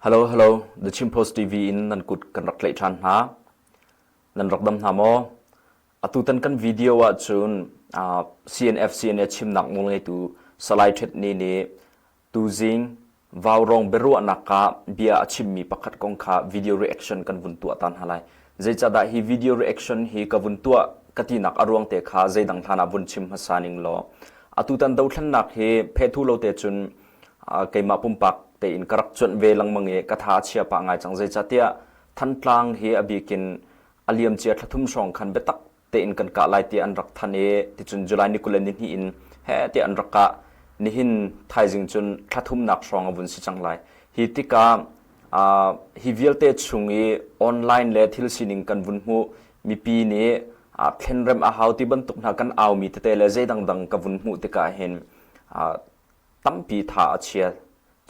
Hello, hello. The Chin Post TV in nan kut kan rak tlaih ṭhan hna. Nan rak dam hna maw? Atutan kan video ahcun uh, CNF CNA chimnak nawlngeitu Salai Ṭhet Ni nih tuzing Vaurawng biaruahnak ah bia a chimmi pakhat kong kha video reaction kan vun tuah ta hna lai. Zeicahdah hi video reaction hi ka vun tuah ka tinak a ruang te kha zeidang hlan ah vun chim hmasa ning law atutan dothlennak hi phethu lo te cun keimah pumpak tein ka rak cuanh ve lengmang i ka tha a chia pah ngai cang. Zeicahtiah Thantlang hi a bikin a liamcia thlathum hrawng khan biatak tein kan kah lai tiah an rak thanh i ticun July ni 22 in heh tiah an rak kah. Nihin thaizing cun thla thumnak hrawng a vun si cang lai. Hi tikah uh, hi vialte chung i online le thil sining kan vun hmuh mipi nih uh, thlenrem a hau ti bantuk hna kan aumi tete le zei dangdang ka vun hmuh tikah hin uh, tampi tha a chia.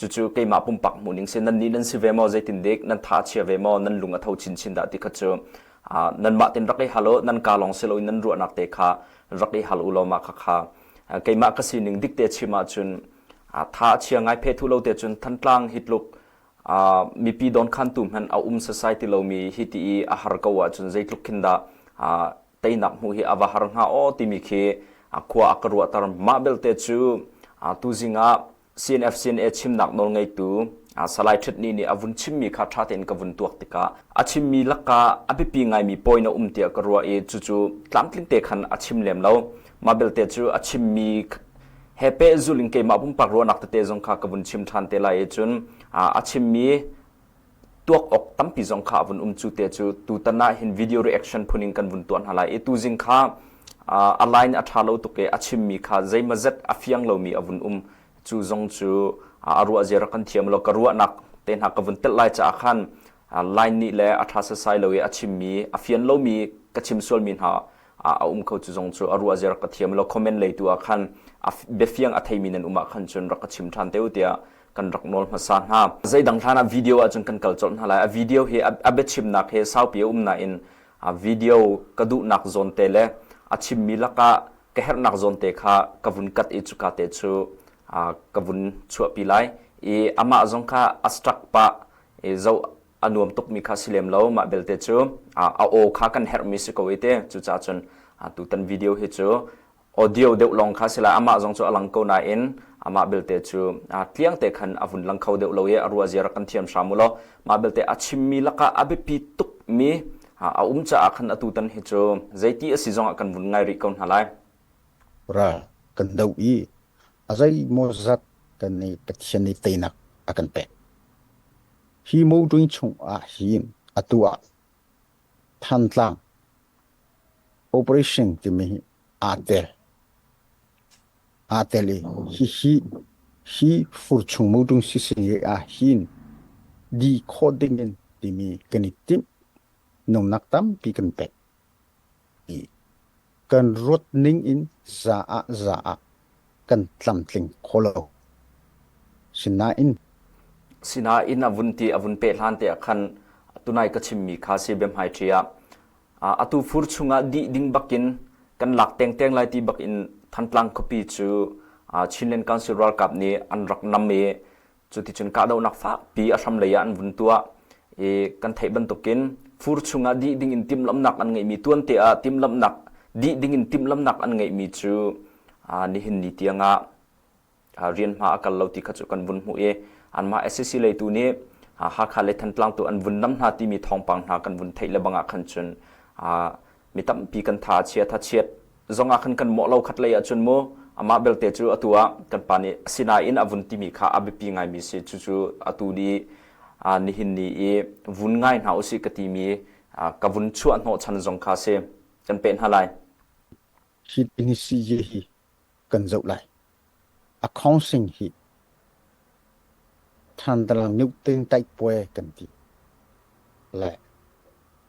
Cucu keimah pumpak hmuhning si nan nih nan si ve maw zeitin dik nan tha a chia ve maw nan lung a tho chinchin dah ti kha cu nanmah tin rak i hal u nan ka lawng si loin nan ruahnak te kha rak i hal u law mah kha kha keimah ka sining dik te chim ahcun tha a chia ngai phe thu lo te cun Thantlang hi tluk mipi dawnkhantu hmanh a um sasai ti lomi hi ti i a har ko ahcun zeitluk khin dah teinak hmuh hi a va har hnga aw timi khi khua a ka ruahter mah belte cu tuzing ah CNF CNA chimnak nawlngeitu Salai Ṭhet Ni nih a vun chimmi kha ṭha tein ka vun tuak tikah a chimmi lakah a biapi ngaimi point a um tiah ka ruah i cucu tlamtling te khan a chim lem lo. Mah belte cu a chimmi he pehzulh in keimah pumpak ruahnak tete zong kha ka vun chim ṭhan te lai i cun a chimmi tuak awk tampi zong kha a vun um cu te cu tutan ah hin video reaction phun in kan vun tuah hna lai i tuzing kha a line a ṭha lo tuk i a chimmi kha zeimazet a fiang lomi a vun um cu zong cu a ruah zia rak kan thiam lo ka ruahnak te hna ka vun telh lai caah khan line nih le a ṭha sasai lo i a chimmi a fian lomi ka chim sualmi hna a um kho cu zong cu a ruah zia rak ka thiam lo comment lei tu ah khan biafiang a theimi nan um ah khan cun rak ka chim ṭhan te u tiah kan rak nawl hmasa hna. Zeidang hlan ah video ahcun kan kal colh hna lai. A video hi a biachimnak hi saupi a um nain a video ka duhnak zawn te le a chimmi lakah ka herhnak zawn te kha ka vun kat i cuka te cu ka vun chuahpi lai. I amah zong kha a struck pah i zoh a nuam tukmi kha si lem lo mah belte cu a aw kha kan herhmi si ko i te cucaah cun tutan video hi cu audio deuh lawng kha si lai amah zong cu a lang ko nain amah belte cu tliang te khan a vun lang kho deuh lo i a ruah zia rak kan thiam hram u law mah belte a chimmi lakah a biapi tukmi a um caah khan atu tan hi cu zeiti a si zongah kan vun ngai rih ko hna lai ral kan do i a zei maw zat kan nih Pathian nih teinak a kan pek. Hi motor chung ah hin atu ah Thantlang operation timi hi aa tel. Aa tel i hihi hi fur chung motor sising ah hin di khawh ding in timi kan i timh nungnak tampi kan pek. I kan ruat ning in za ah za ah kan tlamtling kho lo. Sinain Sinain a vun ti a vun peh hlan te ah khan tunai ka chimmi kha si biahmaiṭhi ah atu fur chungah dih ding bakin kan lak tengteng lai ti bakin Thantlang khuapi cu Chinland Council ralkap nih an rak nam i cuticun kahdohnak fakpi a hram lei ah an vun tuah i kan theih bantukin fur chungah dih ding in timhlamhnak an ngeihmi tuante ah timhlamhnak dih ding in timhlamhnak an ngeihmi cu nihin ni tiangah rian hma a kal lo ti kha cu kan vun hmuh i anmah SAC lei tu nih Hakha le Thantlang tu an vun nam hna timi thawngpang hna kan vun theih le bangah khan cun mi tampi kan tha a chia thachiat zongah khan kan mawh lo khat lei ahcun mu amah belte cu atu ah kan pa nih asinain a vun timi kha a biapi ngaimi si cucu atu ni nihin ni i vun ngai hna usih ka timi ka vun chuah hnawh chan zong kha si kan peh hna lai hi hi hi kan zoh lai. Accounting hi Thantlang Myoting Taikpue kan ti. Le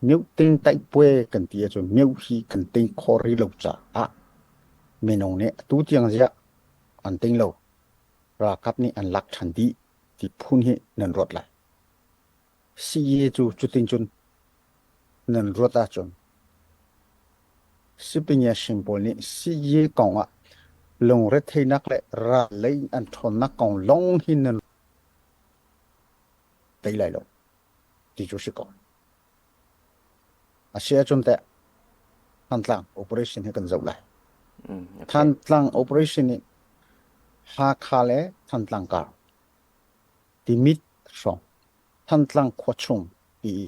Myoting Taikpue kan ti ahcun myo hi kan ting khawh rih lo caah minung nih atu tiang ziah an ting lo. Ralkap nih an lak ṭhan dih ti phun hi nan ruat lai. CA cu cutin cun nan ruat ahcun Sipingyashin pawl nih CA kong ah lungretheihnak le ral lei an ṭhawnnak kong lawng hi nan. tei lai lo ti cu si ko. A si ahcun teh Thantlang operation hi kan zoh lai. Thantlang operation nih Hakha le Thantlang kar Timit hrawng Thantlang khua chung ti i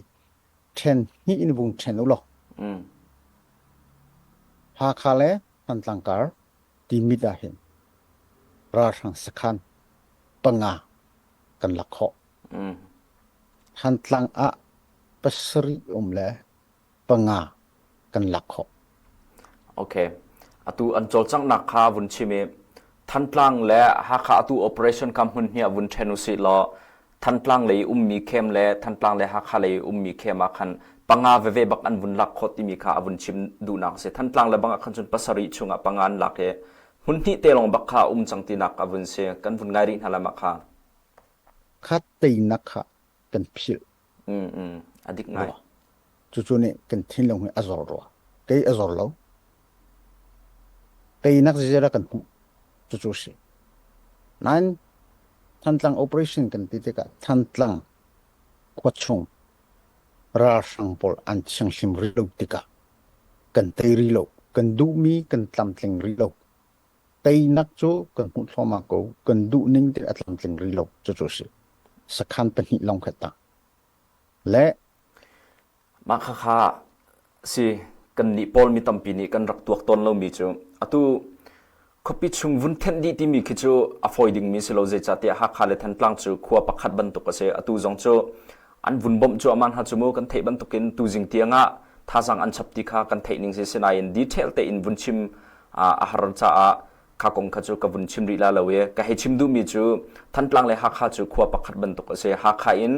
ṭhen hnih in vung ṭhen u law Hakha le Thantlang kar Timit ah hin ralhrang sakhan panga kan lak khawh. Thantlang ah pasarih um le panga kan lak khawh. Okay. Atu an cawlcanghnak kha vun chim i Thantlang le Hakha atu operation kha hmun hnih ah vun ṭhen usih law Thantlang lei ummi khem le Thantlang le Hakha lei ummi khem ah khan panga veve bak an vun lak khawh timi kha a vun chim duhnak a si. Thantlang le bang ah khan cun pasarih chungah panga an lak i hmun hnih te lawng bak kha a um cang tinak a vun si. Kan vun ngai rih hna lai mah kha. Kha teinak kha kan philh. Mm, mm. A dik ngai. Cucu nih kan thinlung hi a zor rua. Kei a zor lo. Teinak zizera kan hmuh. Cucu si. Nain Thantlang operation kan ti tikah Thantlang khuachung ralhrang pawl an thianghlim rih lo tikah kan tei rih lo. Kan duhmi kan tlamtling rih lo. Teinak cu kan hmuh thluahmah ko. Kan duhning te a tlamtling rih lo. Cucu si. Sakhan pahnih lawng kha tang. Le Mah khakha si kannih pawl mi tampi nih kan rak tuak tawn lomi cu atu khuapi chung vun thenh dih timi khi cu a fawi dingmi si lo zeicahtiah Hakha le Thantlang cu khua pakhat bantuk a si atu zong cu an vun bawmh cu aman ha cu mu kan theih bantukin tuzing tiangah thazang an chap ti kha kan theih ning si sinain detail tein vun chim a har caah kha kong kha cu ka vun chim rih la lo i ka hei chim duhmi cu Thantlang le Hakha cu khua pakhat bantuk a si. Hakha in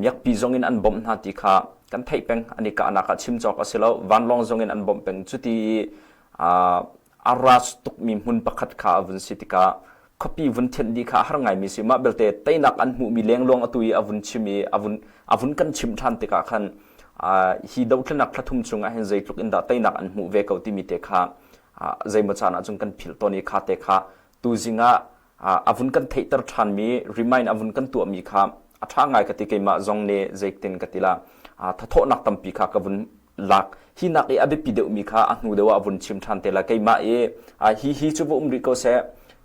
miakpi zong in an bawmh hna ti kha kan theih peng an i kahnak ah chim cawk a si lo vanlawng zong in an bawmh peng cuti i a ras tukmi hmun pakhat kha a vun si tikah khuapi vun thianh dih kha a har ngaimi si mah belte teinak an hmuhmi lengluang atu i a vun chim i a vun a vun kan chim ṭhan tikah khan hi dothlennak thlathum chung ah hin zeitluk in dah teinak an hmuh ve ko timi te kha zeimaw caan ahcun kan philh tawn i kha te kha tuzing ah a vun kan theihter ṭhanmi remind a vun kan tuahmi kha a ṭha ngai ka ti keimah zong nih zeitin ka ti la thathawhnak tampi kha ka vun lak hi nak i a biapi deuhmi kha a hnu deuh ah a vun chim ṭhan te la keimah i hi hi cu va um rih ko seh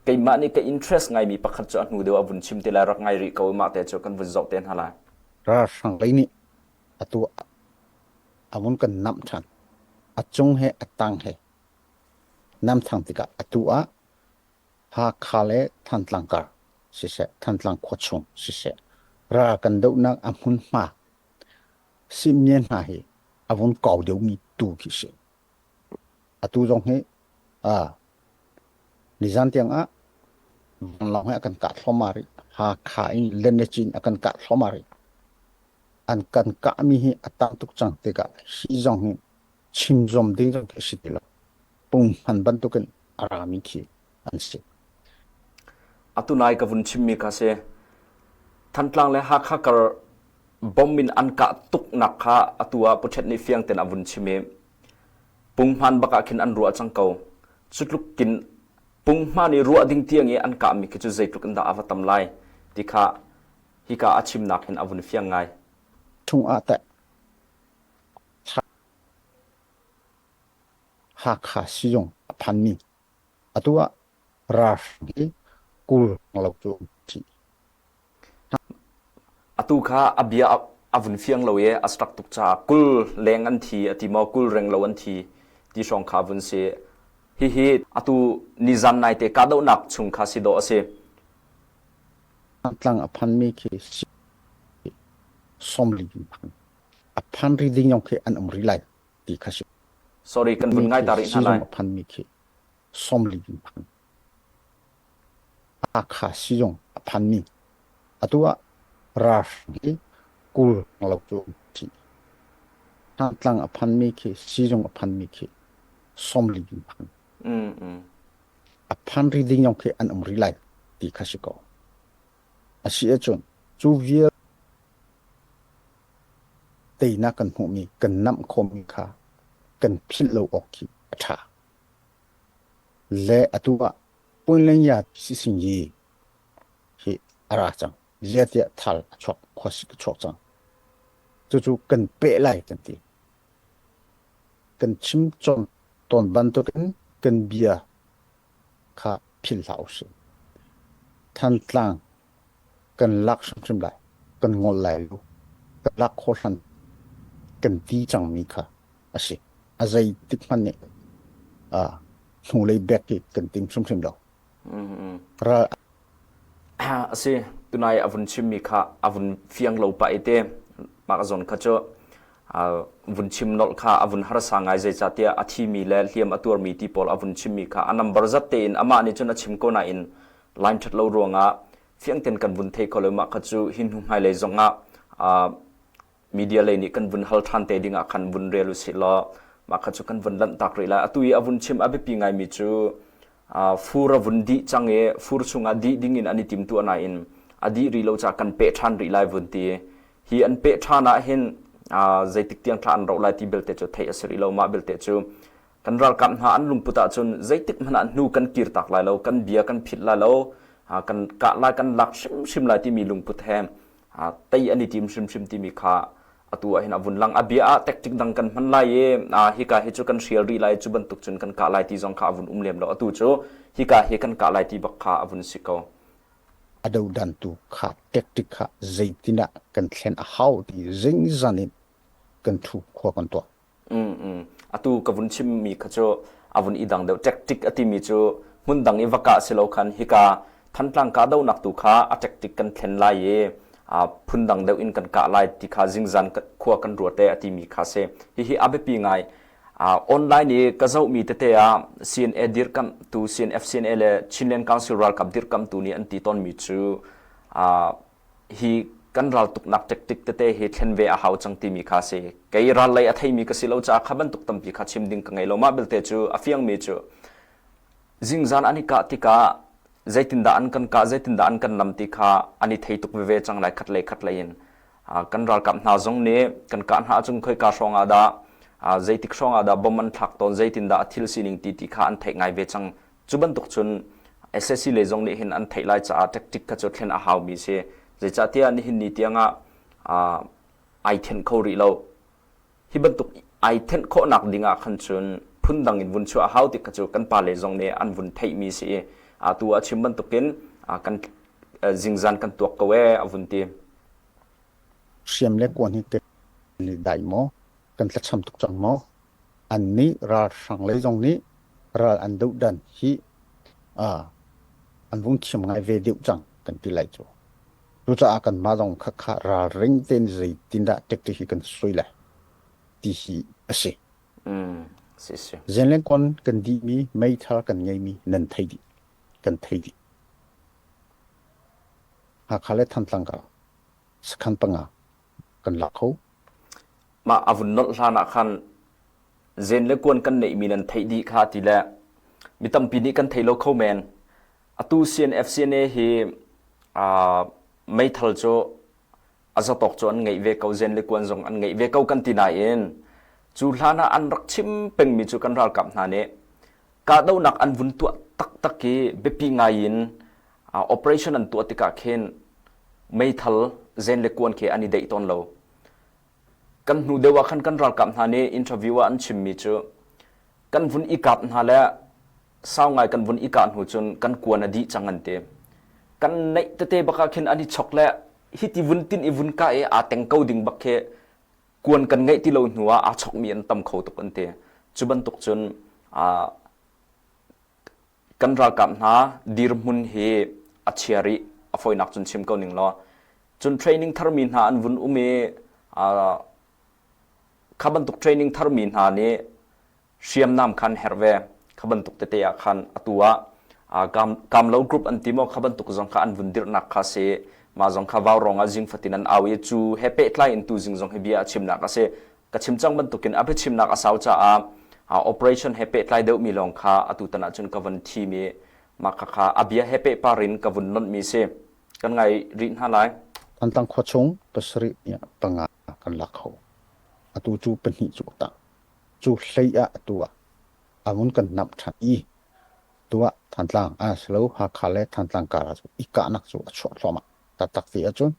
keimah nih ka interest ngaimi pakhat cu a hnu deuh ah vun chim te lai rak ngai rih ko mah te cu kan vun zoh te hna lai Ralhrang lei nih atu a vun kan namh ṭhan. A cung he a tang he nam ṭhan tikah atu ah Hakha le Thantlang kar siseh, Thantlang khuachung siseh, ral kan dohnak a hmunhma Simye hna hi a vun kau deuhmi tu khi si. Atu zong hi ah nizan tiang ah vanlawng he a kan kah thluahmah rih. Hakha in Lenecin a kan kah thluahmah rih. An kan kahmi hi a tam tuk cang tikah hi zong hi chim zuam ding zong khi a si ti lo. Punghman bantukin a rami khi an si. Atu nai ka vun chimmi kha si. Thantlang le Hakha kar bom in an kah tuknak kha atu ah Pu Ṭhet nih fiang tein a vun chim i punghman bak ah khin an ruah cang ko. Cu tluk kin punghman i ruah ding tiang i an kahmi khi cu zeitluk in dah a va tam lai ti kha hika a chimnak hin a vun fiang ngai. Chung ah teh Hakha sizung a phanmi atu ah ralhrang hi 20 lo cu um chih. Atu kha a bia a vun fiang lo i a rak tuk caah 20 leng an thi a ti maw 20 reng lo an thi ti hrawng kha vun si. Hihi atu nizan naite kahdohnak chung kha si dawh a si. Tlang a phanmi khi 40 in phan. A phan ri ding yong khi an um rih lai ti kha si. Sorry, kan vun ngai ta rih hna lai. A phanmi khi 40 in phan. Hakha sizung a phanmi atu ah ralhrang hi 20 lo cu um chih. Thantlang a phanmi khi sizung a phanmi khi 40 in phan. A phan rih ding yong khi an um rih lai ti kha si ko. A si ahcun cu vial teinak kan hmuhmi kan namh khawhmi kha kan philh lo awk khi a ṭha. Le atu ah Puinlengya Sisinyi hi a ra cang. Ziatiah thal a chuak khuasik a chuak cang. Cucu kan peh lai kan ti. Kan chim cawn tawn bantukin kan bia kha philh hlah usih. Thantlang kan lak hrimhrim lai, kan ngol lai lo, kan lak khawh hlan kan ti cangmi kha a si. A zeitik hmanh nih uh, hnulei bek hi kan tim hrimhrim lo. Ral A si, tunai a vun chimmi kha a vun fiang lo pah i te mah zawn kha cu vun chim nolh kha a vun harsa ngai zeicahtiah a thimi le hliam a tuarmi ti pawl a vun chimmi kha a number zat tein amah nih cun a chim ko nain line ṭhat lo ruangah fiang tein kan vun thei kho lo mah kha cu hi hnu hmailei zongah media lei nih kan vun hal ṭhan te ding ah khan vun rel usih law mah kha cu kan vun lanhtak rih lai. Atu i a vun chim a biapi ngaimi cu fur a vun dih cang i fur chungah dih ding in an i timtuah nain a dih rih lo caah kan peh ṭhan rih lai vun ti. Hi an peh ṭhan ah hin zeitik tiang thla an roh lai ti belte cu theih a si rih lo. Mah belte cu kan ralkap hna an lungput ahcun zeitik hmanh ah hnu kan kir tak lai lo, kan bia kan philh lai lo, kan kah lai, kan lak hrimhrim lai timi lungput he tei an i tim hrimhrim timi kha atu ah hin a vun lang. A bia ah tactic dang kan hman lai i hika hi cu kan hrial rih lai cu bantuk cun kan kah lai ti zong kha a vun um lem lo. Atu cu hika hi kan kah lai ti bak kha a vun si ko. A dodantu kha tactic kha zeitinah kan thlen a hau ti zingzan in kan thu khua kan tuah. Atu ka vun chimmi kha cu a vun i dang deuh. Tactic a timi cu hmun dang i va kah si lo khan hika Thantlang kahdohnak tu kha a tactic kan thlen lai i phun dang deuh in kan kah lai ti kha zingzan khua kan ruat e a timi kha si. Hihi a biapi ngai. Online i ka zohmi tete ah CNA dirkamhtu CNF CNA le Chinland Council ralkap dirkamhtu nih an ti tawnmi cu hi kan raltuknak tactic tete hi thlen ve a hau cang timi kha si. Kei ral lei a theimi ka si lo caah kha bantuk tampi kha chim ding ka ngei lo. Mah belte cu a fiangmi cu zingzan an i kah tikah zeitindah an kan kah, zeitindah an kan nam ti kha an i thei tuk veve cang lai khat lei khat lei in. Kan ralkap hna zong nih kan kah hna ahcun khoika hrawng ah dah zeitik hrawng ah dah bom an thlak tawn, zeitindah a thil sining ti ti kha an theih ngai ve cang. Cu bantuk cun SAC lei zong nih hin an theih lai caah tactic kha cu thlen a haumi si. Zeicahtiah nihin ni tiangah ai thenh kho rih lo. Hi bantuk ai thenh khawhnak ding ah khan cun phundang in vun chuah a hau ti kha cu kan pale zong nih an vun theihmi si i atu a chim bantukin kan zingzan kan tuak ko ee a vun ti. Hriam le kuan hi kan i dai maw? Kan tlacham tuk cang maw? Annih ralhrang lei zong nih ral an dohdan hi an vung thiam ngai ve deuh cang kan ti lai cu. Cucaah kanmah zong khakha ralring tein zeitindah tactic hi kan sui lai ti hi a si. Mm, si si. Zenlengkon kan dihmi meithal kan ngeimi nan thei dih. Kan thei dih. Hakha le Thantlang ka sakhan panga kan lak kho. Mah a vun nolh hlan ah khan zen le kuan kan neihmi nan theih dih kha ti le mi tampi nih kan thei lo kho men. Atu CNF CNA hi uh, meithal cu a zatawk cu an ngeih ve ko zen le kuan zong an ngeih ve ko kan ti nain cu hlan ah an rak chim pengmi cu kan ralkap hna nih kahdohnak an vun tuah taktak i biapi ngai in uh, operation an tuah tikah khin meithal zen le kuan khi an i deih tawn lo. Kan hnu deuh ah khan kan ralkap hna nih interview ah an chimmi cu kan vun i kap hna le sau ngai kan vun i kah hnu cun kan kuan a dih cang an ti. Kan neih tete bak ah khin an i chok le hiti vun tin i vun kah i aa teng ko ding bak khi kuan kan ngeih ti lo hnu ah aa chokmi an tam kho tuk an ti. Cu bantuk cun kan ralkap hna dirhmun hi a chia rih a fawinak cun chim ko ning law cun training tharmi hna an vun um i kha bantuk training tharmi hna nih hriamnam khan herh ve kha bantuk tete ah khan atu ah kamlo group an ti maw kha bantuk zong kha an vun dirhnak kha si mah zong kha vau rong ah zing fatin an au i cu he pehtlai in tu zing zong hi bia a chimnak a si ka chim cang bantukin a biachimnak a sau caah operation he pehtlai deuhmi lawng kha atu tan ahcun ka vun thim i mah khakha a bia he pehpar in ka vun lonhmi si kan ngai rih hna lai. Thantlang khua chung pasarih panga kan lak kho. Atu cu pahnih cu tang. Cu hlei ah atu ah amun kan namh ṭhan i tu ah Thantlang a silo Hakha le Thantlang kar ah cu i kahnak cu a chuah thluahmah. Taktak ti ahcun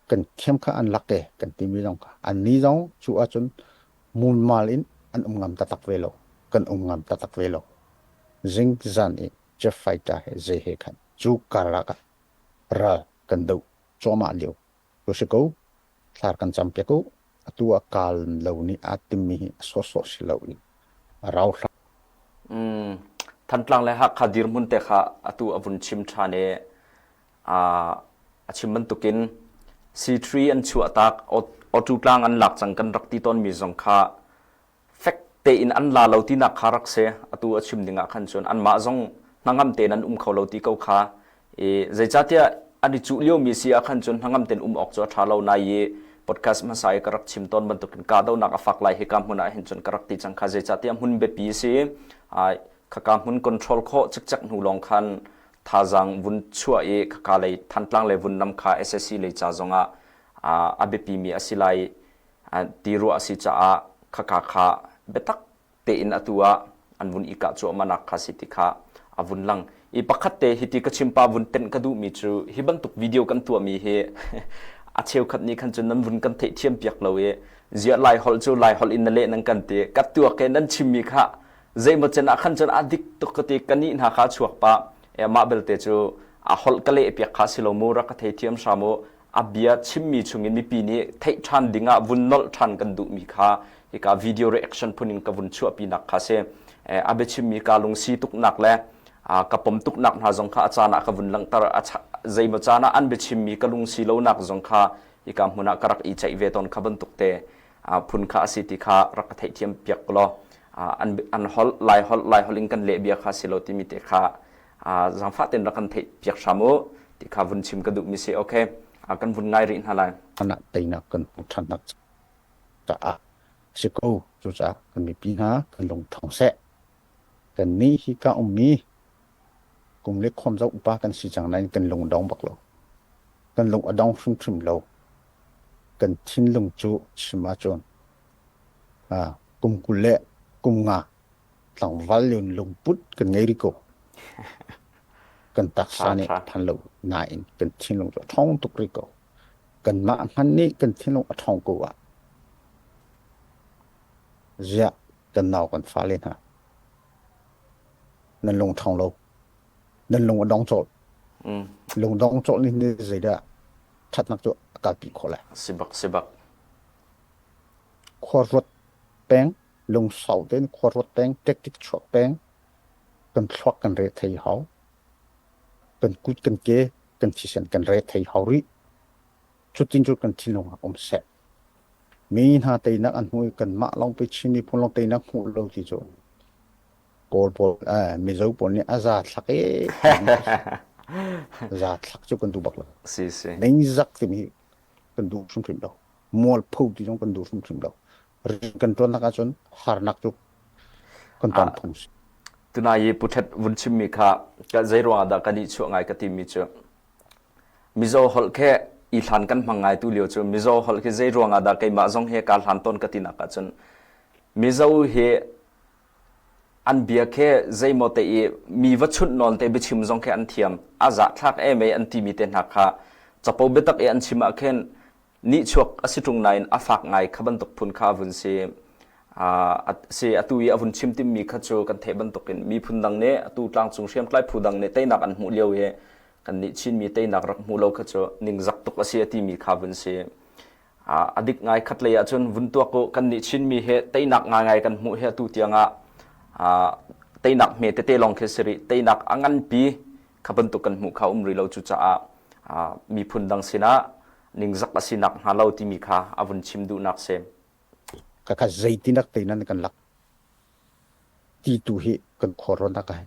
kan thiam kha an lak e kan timi zong kha annih zong cu ahcun mulmal in an um ngam taktak ve lo. Kan um ngam taktak ve lo. Zing zan i jet fighter he zei he khan cu karlak ah ral kan doh cuahmah lio tu si ko. Thlar kan cam piak u. Atu ah kaal lo nih aa timmi hi a sawhsawh si lo i a rau hlah. Mm, Thantlang le Hakha dirhmun te kha atu a vun chim ṭhan i a chim bantukin C3 an chuahtak Awtu tlang an lak cang kan rak ti tawnmi zong kha fek tein an la lo tinak kha rak si. Atu a chim ding ah khan cun anmah zong hnangam tein an um kho lo ti ko kha. I zeicahtiah an i cuh liomi si ah khan cun hnangam tein um awk cu a ṭha lo nai i podcast hmasa i ka rak chim tawn bantukin kahdohnak a fak lai hika hmun ah hin cun ka rak ti cang kha zeicahtiah hmun biapi si khaka hmun control khawh cikcek hnu lawng khan thazaang vun chuah i khaka lei Thantlang lei vun nam kha SSC lei ca zongah a biapimi a si lai ti ruah a si caah khaka kha biatak tein atu ah an vun i kah cuahmahnak kha si ti kha a vun lang. I pakhat te hiti ka chimpa vun tenh ka duhmi cu hi bantuk video kan tuahmi hi a cheukhat nih khan cun nan vun kan theihthiam piak lo i ziah Lai holh cu Lai holh in na leh nan kan ti ka tuak i nan chimmi kha zeimaw cen ah khan cun a dik tuk ka ti ka nih hna kha chuak pah e mah belte cu a holh ka leh piak kha si lo mu rak ka theithiam hram u a bia chimmi chungin mipi nih theih ṭhan dingah vun nolh ṭhan kan duhmi kha hika video reaction phun in ka vun chuahpinak kha si. A biachimmi ka lungsi tuknak le ka pom tuknak hna zong kha a caan ah ka vun langhter. Zeimaw caan ah an biachimmi ka lungsi lonak zong kha hika hmun ah ka rak i ceih ve tawn kha bantuk te phun kha a si ti kha rak ka theihthiam piak law an holh lai holh lai holh in kan leh bia kha si lo timi te kha zaangfah tein rak kan theih piak hram u ti kha vun chim ka duhmi si okay kan vun ngai rih hna lai ana teinak kan hmu ṭhannak caah si ko cucaah kan mipi hna kan lung ṭhawng seh kan nih hi ka ummi kum le khom zo upa kan si cang nain kan lung dong bak lo kan lung a dong hrimhrim lo kan thinlung cu chim ahcun kum 20 le kum nga tlangval in lungput kan ngei rih ko. Kan taksa nih a phan lo nain kan thinlung cu a ṭhawng tuk rih ko. Kanmah hmanh nih kan thinlung a ṭhawng ko ah ziah kan nau kan fale hna nan lung ṭhawng lo nan lung a dong cawlh lung dong cawlh nih nih zeidah ṭhatnak cu a kalpi khawh lai sibak sibak khua ruat peng lungsau tein khua ruat peng, tactic chuak peng, kan thluak kan re thei hau. Kan kut kan ke, kan thisen kan re thei hau rih. Cutin cu kan thinlung ah um seh. Mi hna teinak an hmu i kanmah lawng pe Chin miphun lawng teinak hmuh lo ti cu Kawl pawl eh, Mizo pawl nih a za thlak e za thlak cu kan duh bak lo. Si si. Ningzak timi kan duh hrimhrim lo. Mualpho ti zong kan duh hrimhrim lo. Rian kan ṭuannak ahcun harnak cu kan ton phung si. Tunai i Pu Ṭhet vun chimmi kha ka zei ruangah dah kan i chuah ngai ka timi cu Mizo holh khe i hlan kan hmang ngai tu lio cu Mizo holh khi zei ruangah dah keimah zong he kaa hlan tawn ka tinak ahcun Mizo hi an bia khe zeimaw te i mi va chunh nawn te biachim zong khi an thiam a zahthlak em ei an timi te hna kha capo biatak i an chim ah khin nihchuak a si ṭung nain a fak ngai kha bantuk phun kha a vun si. Si atu i a vun chim timmi kha cu kan theih bantukin miphun dang nih atu tlangcung hriamtlai phu dang nih teinak an hmuh lio i kannih Chinmi teinak rak hmuh lo kha cu ningzak tuk a si a timi kha vun si. A dik ngai khat lei ahcun vun tuak u kannih Chinmi he teinak ngaingai kan hmuh hi atu tiangah teinak hme tete lawng khi si rih teinak a nganpi kha bantuk kan hmuh kha um rih lo cucaah miphun dang sinah ningzak a sinak hnga lo timi kha a vun chim duhnak si. Khakha zeitinak te nan kan lak ti tu hi kan khuaruahnak ah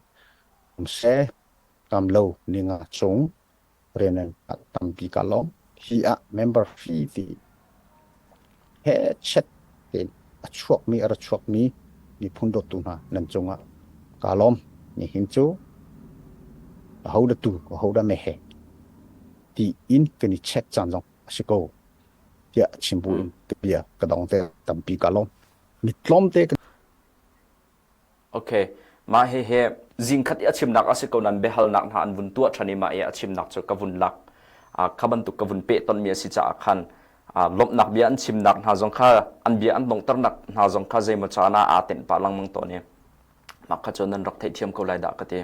um seh kam lo ninga chung rian tampi ka lawm hi ah member fee ti he chet tein a chuakmi a ra chuakmi miphun dawtu hna nan cungah kaa lawm. Nihin cu ahodah tuu ahodah meheh tiin kan i check caan zong a si ko tiah chim bu in ka bia ka dong te tampi kaa lawm. Mi tlawmte kan Okay. Mah hihi zingkhat i a chimnak a si ko nain biahalnak hna an vun tuah ṭhan i mah i a chimnak cu ka vun lak. Kha bantuk ka vun peh tonmi a si caah khan lawmhnak bia an chimnak hna zong kha an bia an donghternak hna zong kha zeimaw caan ah aa tenh pah lengmang tawn i mah kha cu nan rak theihthiam ko lai dah ka ti.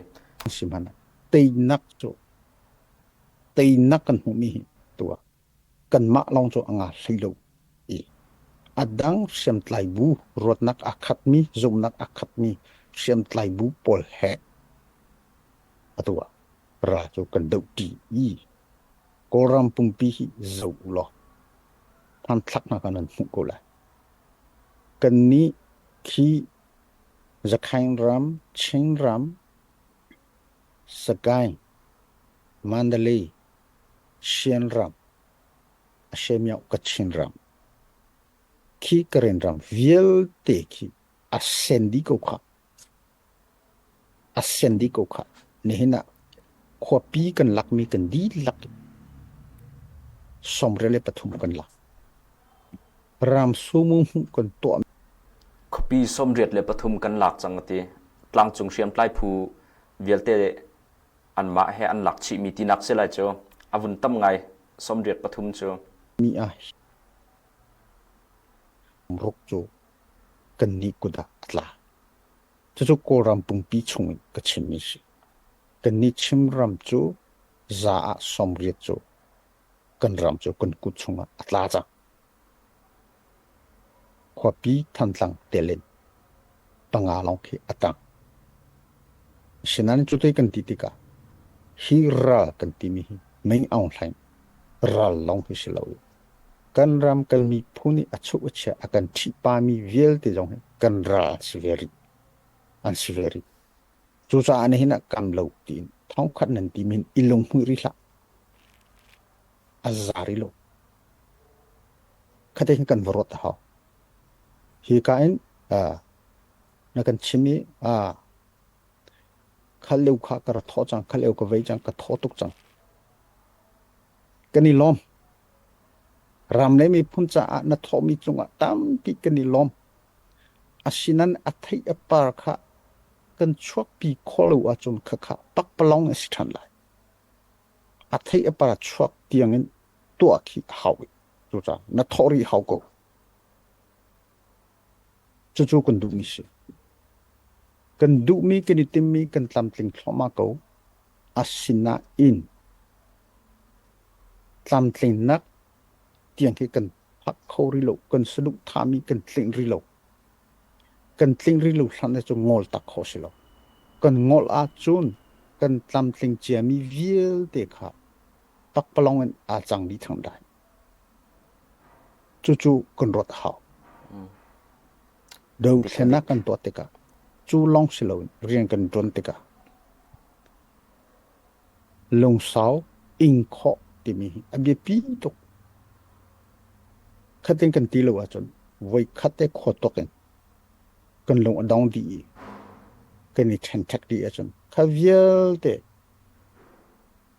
Sihmanhsehlaw teinak cu teinak kan hmuhmi hi tuah kanmah lawng cu a nga hlei lo i a dang hriamtlai bu ruatnak aa khatmi zumhnak aa khatmi hriamtlai bu pawl he atu ah ral cu kan dohṭi i Kawlram pumpi hi zoh u law hmanthlak hna kha nan hmuh ko lai. Kannih khi Zakhaing ram, Chin ram, Sagaing, Mandalay, Shan ram, Ashemyauk Kachin ram, khi Karen ram vialte khi a sen dih ko khah. A sen dih ko khah. Nihin ah khuapi kan lakmi kan dihlak 23 kan lak. Ram sumu hmuh kan tuah. Khuapi 83 kan lak cang a ti. Tlangcung hriamtlai phu vialte anmah he an lak chihmi tinak si lai cu. A vun tam ngai 83 cu. Mi ah ruk cu kannih kut ah a tla. Cucu Kawlram pumpi chung in ka chimmi a si. Kannih Chinram cu za ah 80 cu kan ram cu kan kut chungah a tla cang. Khuapi Thantlang tel in panga lawng khi a tang. Asinain cuti kan ti tikah hi ral kan timi hi Ming Aung Hlaing ral lawng hi si lo i kan ram kan miphun i a chuh a chia a kan ṭhihpami vialte zong hi kan ral an si ve rih. An si ve rih. Cucaah nihin ah kam lo tiin thongkhat nan ti min i lunghmuih rih hlah. A za rih lo. Khate hin kan va ruat a hau. Hi ka in na kan chim i khal lio kha ka ra thaw cang, khal lio ka vei cang, ka thaw tuk cang. Kan i lawm. Ram le miphun caah na thawhmi cungah tampi kan i lawm. Asinain a theih a par kha kan chuakpi khawh lo ahcun khakha pakpalawng a si ṭhan lai. A theih a par chuak tiangin tuah khi a hau i cucaah na thawh rih hau ko. Cucu kan duhmi si. Kan duhmi kan i timmi kan tlamtling thluahmah ko. Asinain tlamtlinnak tiang khi kan phak kho rih lo. Kan saduhthahmi kan tlinh rih lo. Kan tlinh rih lo hlan ahcun ngol tak khawh si lo. Kan ngol ahcun kan tlamtling ciami vialte kha pakpalawng in aa cang dih theng lai. Cucu kan ruat a hau. Dothlennak kan tuah tikah cu lawng si loin rian kan ṭuan tikah lungsau ing khawh timi hi a biapi tuk. Khatin kan ti lo ahcun voikhat te khua tuak in kan lung a dong dih i kan i ṭhenṭhek dih ahcun kha vialte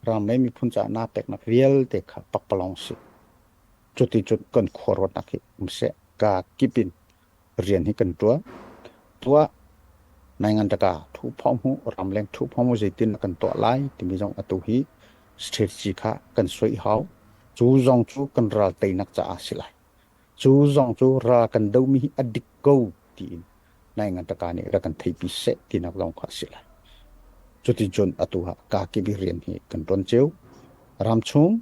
ram le miphun caah naa peknak vialte kha pakpalawng si. Cuticun kan khuaruatnak hi um seh. Ka kip in rian hi kan ṭuan. Tuah naingan taka thu phawng hu ramleng thu phawng hu zeitin kan tuah lai timi zong atu hi strategy kha kan suai hau. Cu zong cu kan ral teinak caah si lai. Cu zong cu ral kan domi hi a dik ko tiin naingan taka nih rak kan theipi seh tinak zong kha a si lai. Cuticun atu ah kakip i rian hi kan ṭuan cio. Ramchung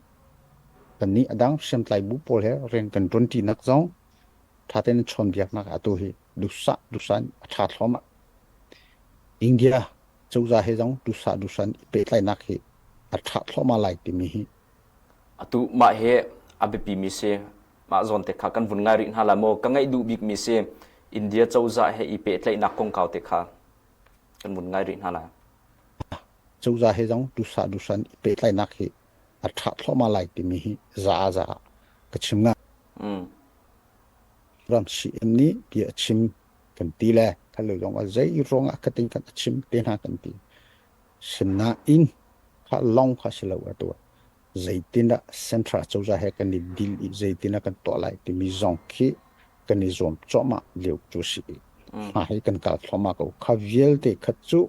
kannih a dang hriamtlai bu pawl he rian kan ṭuanṭinak zong ṭha tein chawnbiaknak atu hi duhsah duhsah in a ṭha thluahmah. India cozah he zong duhsah duhsah in i pehtlaihnak hi a ṭha thluahmah lai timi hi Atu mah hi a biapimi si. Mah zawn te kha kan vun ngai rih hna lai maw? Ka ngaih duh bikmi si India cozah he i pehtlaihnak kongkau te kha kan vun ngai rih hna lai. Cozah he zong duhsah duhsah in i pehtlaihnak hi a ṭha thluahmah lai timi hi za ah za ah ka chim nga. Ram CM nih bia a chim kan ti le kha lo zong ah zei ruangah ka ting kan a chim te hna kan ti. Sinain kha lawng kha si lo atu ah zeitindah central cozah he kan i dil i zeitindah kan tuah lai timi zong khi kan i zuam cuahmah lio cu si i hma hi kan kal thluahmah ko. Kha vialte kha cu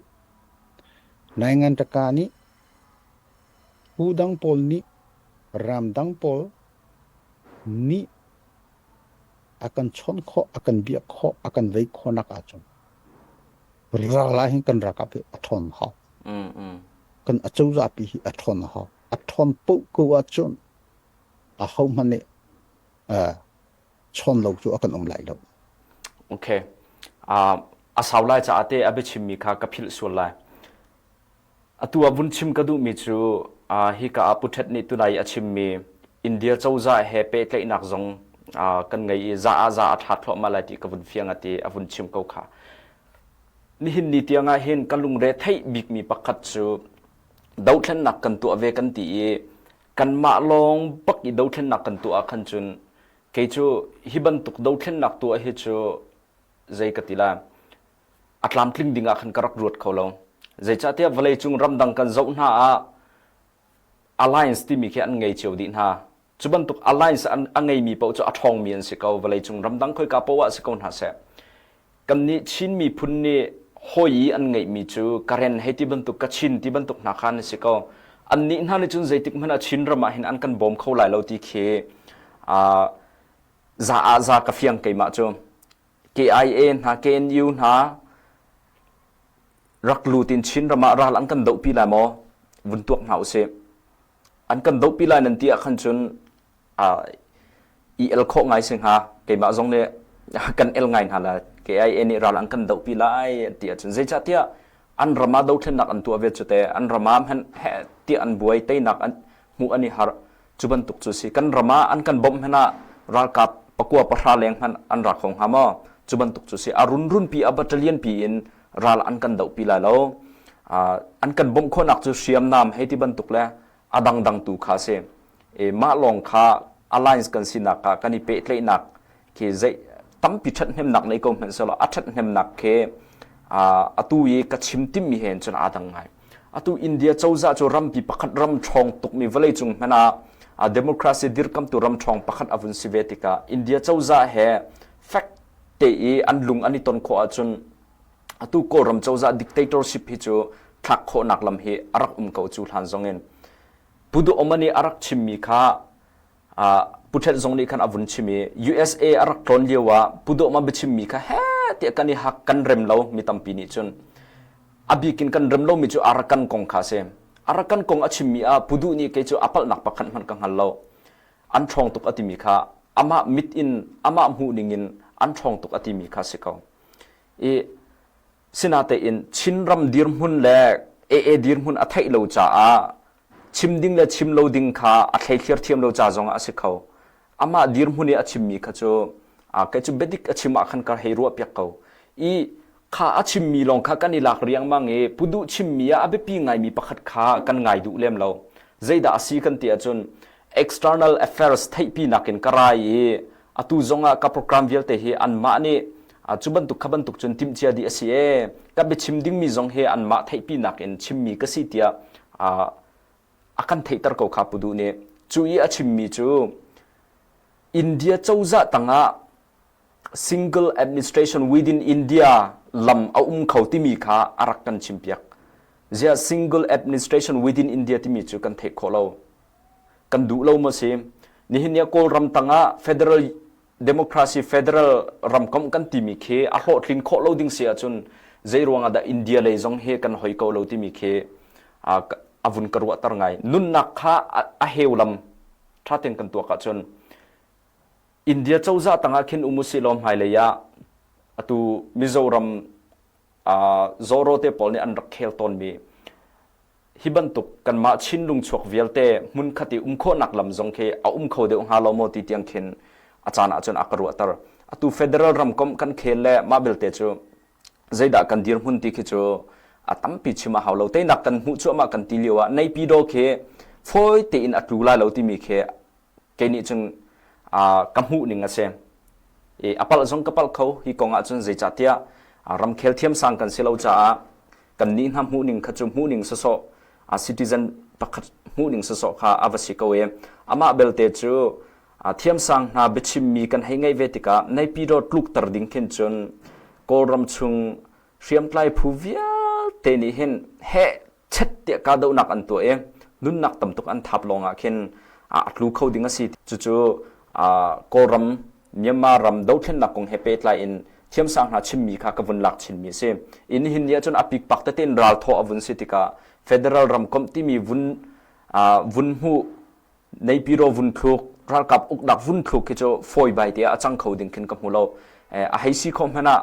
Naingan Taka nih phu dang pawl nih Ramdang pawl nih a kan chawnh khawh, a kan biak khawh, a kan vei khawhnak ahcun ral ah hin kan ralkap hi a ṭhawn a hau. Kan acozah pi hi a ṭhawn a hau. A ṭhawn paoh ko ahcun ahohmanh nih chawn lo cu a kan um lai lo. Okay. Uh, a sau lai caah te a biachimmi kha ka philh sual lai. Atu ah vun chim ka duhmi cu uh, hika ah Pu Ṭhet nih tunai a chimmi India cozah he pehtlaihnak zong uh, kan ngei i za ah za a ṭha thluahmah lai ti ka vun fiang a ti a vun chim ko kha. Nihin ni tiang ah hin ka lungre theih bikmi pakhat cu dothlennak kan tuah ve kan ti i kanmah lawng bak i dothlennak kan tuah ah khan cun kei cu hi bantuk dothlennak tuah hi cu zei ka ti la a tlamtling ding ah khan ka rak ruat kho lo. Zeicahtiah vawleicung ramdang kan zoh hna ah alliance timi khi an ngei cio dih hna. Cu bantuk alliance an, a ngeimi paoh cu a ṭhawngmi an si ko. Vawleicung ramdang khoika paoh ah si ko hna seh. Kannih Chin miphun nih hawi i an ngeihmi cu Karen hei ti bantuk Kachin ti bantuk hna kha an si ko. Annih hna nih cun zeitik hmanh ah Chin ram ah hin an kan bawm kho lai lo ti khi uh, za ah za ka fiang keimah cu. KIA hna KNU hna rak lut in Chin ram ah ral an kan dohpi lai maw? Vun tuak hna usih. An kan dohpi lai nan ti ah khan cun i el khawh ngai si hnga. Keimah zong nih kan el ngai hna lai. KIA nih ral an kan dohpi lai ti ahcun zeicahtiah an ram ah dothlennak an tuah ve cu te an ram ah hmanh heh tiah an buai teinak an hmuh an i harh Cu bantuk cu si. Kan ram ah an kan bawmh hmanh ah ralkap pakua pahra leng hmanh an ra kho hnga maw? Cu bantuk cu si. A runrun pi a battalion pi in ral an kan dohpi lai lo. An kan bawmh khawhnak cu hriamnam hei ti bantuk le a dangdang tu kha si. E, mah lawng kha alliance kan sinak ah kan i pehtlaihnak khi zei tampi ṭhathnemnak nei ko hmanh selaw a ṭhathnemnak khi atu i ka chim timmi he cun aa dang ngai. Atu India cozah cu rampi pakhat ram ṭhawng tukmi vawleicung hmanh ah democracy dirkamtu ram ṭhawng pakhat a vun si ve tikah India cozah he fek te i an lung an i ton khawh ahcun atu Kawlram cozah dictatorship hi cu thlak khawhnak lam hi a rak um ko cu hlan zongin. Pu Duh Om nih a rak chimmi kha Pu Ṭhet zong nih khan a vun chim i USA a rak tlawn lio ah Pu Dawh Ma biachimmi kha heh tiah kan i hak kan rem lo mi tampi nih cun a bik in kan rem lomi cu Arakan kong kha a si. Arakan kong a chimmi ah Pu Duh nih kei cu a palhnak pakhat hmanh ka hngal lo. An ṭhawng tuk a timi kha amah mit in amah hmuh ning in an ṭhawng tuk a timi kha si ko. I sinatein Chinram dirhmun le AA dirhmun a theih lo caah chim ding le chim lo ding kha a thleithliar thiam lo ca zongah a si kho. Amah dirhmun i a chimmi kha cu kei cu biadik a chim ah khan ka hei ruah piak ko. I kha a chimmi lawng kha kan i lak riangmang i puduh chimmi ah a biapi ngaimi pakhat kha kan ngai duh lem lo. Zeidah a si kan ti ahcun external affairs theihpi nakin ka rai i atu zongah ka program vialte hi anmah nih cu bantuk kha bantuk cun timhcia dih a si ee ka biachim dingmi zong hi anmah theihpi nakin chimmi ka si tiah a kan theihter ko kha Pu Duh nih. Cu i a chimmi cu India cozah tangah single administration within India lam a um kho timi kha a rak kan chimpiak. Ziah single administration within India timi cu kan theih khawh lo. Kan duh lo maw si? Nihin ni ah Kawlram tangah federal democracy federal ramkomh kan timi khi a hlawhtlin khawh lo ding si ahcun zei ruangah dah India lei zong hi kan hoi ko lo timi khi a vun ka ruahter ngai. Nunnak kha a heu lam ṭha tein kan tuak ahcun India cozah tangah khin um usih law hmailei ah atu Mizoram Zoro te pawl nih an rak khel tawnmi hi bantuk kanmah Chinlung chuak vialte hmunkhat i um khawhnak lam zong khi a um kho deuh hnga lo maw ti tiang khin a caan ahcun a ka ruahter. Atu federal ramkomh kan khel le mah belte cu zeidah kan dirhmun ti khi cu a tampi chim a hau lo. Teinak kan hmuh cuahmah kan ti lio ah Naypyidaw khi fawi tein a tlu lai lo timi khi kei nih cun ka hmuh ning a si. I a palh zong ka palh kho hi kong ahcun zeicahtiah ramkhel thiamsang kan si lo caah kan nih hna hmuh ning kha cu hmuh ning sawsawh citizen pakhat hmuh ning sawsawh kha a va si ko i amah belte cu thiamsang hna biachimmi kan hei ngaih ve tikah Naypyidaw tlukter ding khin cun Kawlram chung hriamtlai phu vialte nih hin heh chet tiah kahdohnak an tuah i nunnak tam tuk an thap lawngah khin A tlu kho ding a si. Cucu Kawlram, Myanmar ram dothlennak kong he pehtlai in thiamsang hna chimmi kha ka vun lak chinmi a si. In nihin ni ahcun a pikpak tete in ral thawh a vun si tikah federal ramkomh timi vun vun hmuh Naypyidaw vun thluk, ralkap uknak vun thluk khi cu fawi bai tiah a cang kho ding khin ka hmu lo. A hei si khawh hmanh ah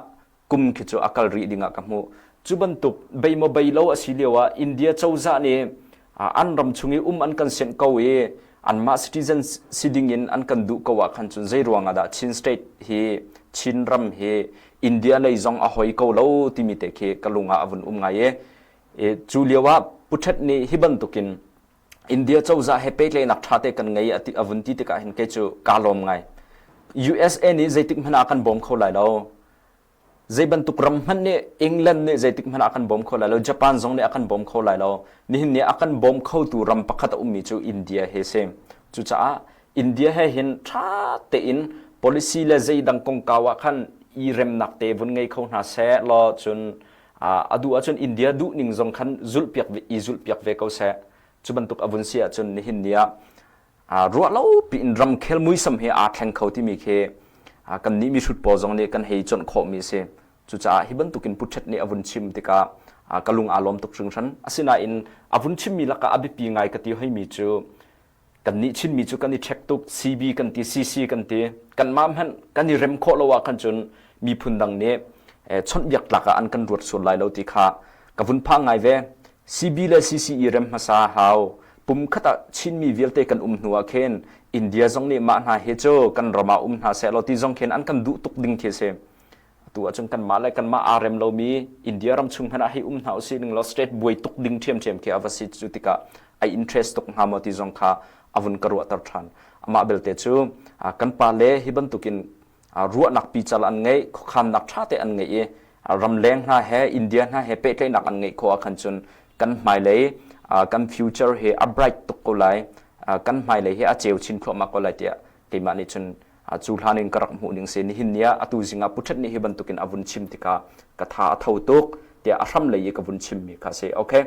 kum khi cu a kal rih ding ah ka hmuh. Cu bantuk bei maw bei lo a si lio ah India cozah nih an ram chung i um an kan sianh ko i anmah citizen si ding in an kan duh ko ah khan cun zei ruang ah dah Chin state hi Chin ram hi India lei zong a hoi ko lo timi te khi ka lung ah a vun um ngai i cu lio ah Pu Htet nih hi bantukin India cozah he pehtlaihnak ṭha te kan ngei a vun ti tikah hin kei cu kaa lawm ngai. USA nih zeitik hmanh ah kan bawm kho lai lo. Zei bantuk ram hmanh nih England nih zeitik hmanh ah kan bawm kho lai lo. Japan zong nih a kan bawm kho lai lo. Nihin ni a kan bawm khotu ram pakhat a ummi cu India he si. Cucaah India he hin ṭha tein policy le zeidang kongkau ah khan i remnak te vun ngei kho hna seh law cun a duh ahcun India duh ning zong khan zulhpiak i zulhpiak ve ko seh. Cu bantuk a vun si ahcun nihin ni ah ruah lo piin ramkhel muisam he aa thleng kho timi khi kannih mihrut pawl zong nih kan hei chawnh khawhmi a si. Cucaah hi bantukin Pu Htet nih a vun chim tikah ka lung aa lawm tuk hringhran. Asinain a vun chimmi lakah a biapi ngai ka ti hoimi cu Kannih Chinmi cu kan i ṭhek tuk, CB kan ti, CC kan ti. Kanmah hmanh kan i rem khawh lo ah khan cun miphun dang nih chawnhbiak tlak ah an kan ruat sual lai lo ti kha ka vun phang ngai ve. CB le CC i rem hmasa hau. Pum khat ah Chinmi vialte kan um hnu ah khin India zong nih mah hna hi cu kan ram ah um hna seh law ti zong khin an kan duh tuk ding khi a si. Atu ahcun kanmah le kanmah aa rem lomi India ram chung hmanh ah hei um hna usih ning law state buai tuk ding ṭhiamṭhiam khi a va si cu tikah a interest tuk hnga maw ti zong kha a vun ka ruahter ṭhan. Amah belte cu kan pa le hi bantukin ruahnak pical an ngeih, khuakhannak ṭha te an ngeih i ramleng hna he India hna he pehtlaihnak an ngeih khawh ahkhan cun kan hmailei kan future hi a bright tuk ko lai, kan hmailei hi a ceu chin thluahmah ko lai tiah keimah nih cun cu hlan in ka rak hmuh ning si nihin ni ah atu zing ah Pu Htet nih hi bantukin a vun chim tikah ka tha a tho tuk tiah a hram lei i ka vun chimmi kha si okay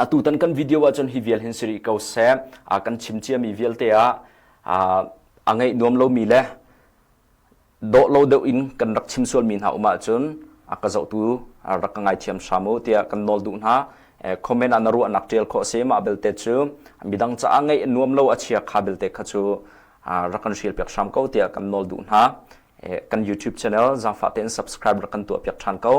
atu tan kan video ah cun hi vial hin si rih ko seh kan chim ciami vialte ah a ngaih nuam lomi le dawh lo deuh in kan rak chim sualmi hna um ahcun a ka zohtu rak ka ngaithiam hram u tiah kan nawl duh hna comment ah na ruahnak ṭial khawh si mah belte cu midang caah ngaih nuam lo a chia kha belte kha cu rak kan hrial piak hram ko tiah kan nawl duh hna. Kan YouTube channel zaangfah tein subscribe rak kan tuah piak ṭhan ko.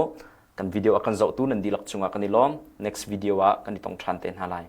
Kan video a kan zohtu nan dihlak cungah kan i lawm. Next video ah kan i tong ṭhan te hna lai.